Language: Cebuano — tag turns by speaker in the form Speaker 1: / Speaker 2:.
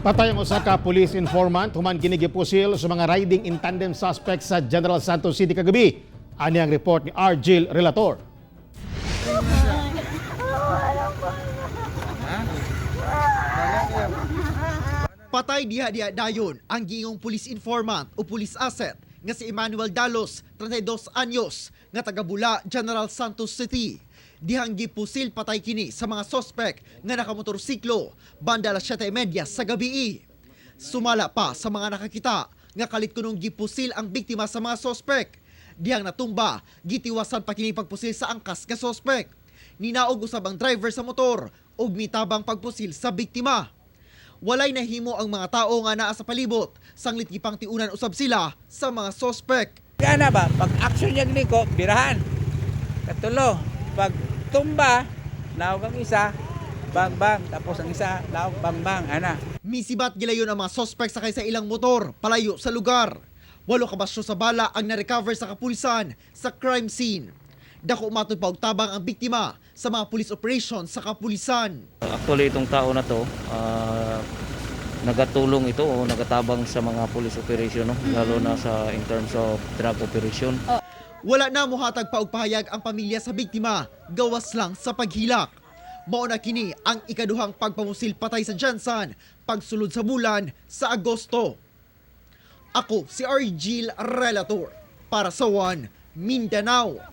Speaker 1: Patay ang usa ka police informant human kini gipusil sa mga riding in tandem suspects sa General Santos City kagabi. Ani ang report ni Argil Relator.
Speaker 2: Patay diha diha dayon ang giingong police informant o police asset nga si Emmanuel Dalos, 32 anyos, nga taga Bula, General Santos City. Dihang gipusil patay kini sa mga sospek nga nakamotorsiklo banda alas 7:30 sa gabi. Sumala pa sa mga nakakita nga kalit kunong gipusil ang biktima sa mga sospek. Dihang natumba, gitiwasan pa kini pagpusil sa angkas nga sospek. Ninaog usab ang driver sa motor ug mitabang pagpusil sa biktima. Walay nahimo ang mga tao nga naa sa palibot, sanglit gipang tiunan usab sila sa mga sospek.
Speaker 3: Ana ba, pag action niya liko, birahan. Katulo, pag tumba, laog ang isa, bang bang, tapos ang isa, laog bang bang, ana.
Speaker 2: Misibat gilayon ang mga sospek sakay sa ilang motor palayo sa lugar. Walo ka basyo sa bala ang na-recover sa kapulisan sa crime scene. Dako matod pa og tabang ang biktima sa mga police operation sa kapulisan.
Speaker 4: Actually, itong tao na to, nagatulong ito o nagatabang sa mga police operation, no? Lalo na sa in terms of drug operation.
Speaker 2: Wala na mohatag pa og pahayag ang pamilya sa biktima, gawas lang sa paghilak. Mao na kini ang ikaduhang pagpamusil patay sa Gensan pagsulod sa bulan sa Agosto. Ako si Argil Relator para sa One Mindanao.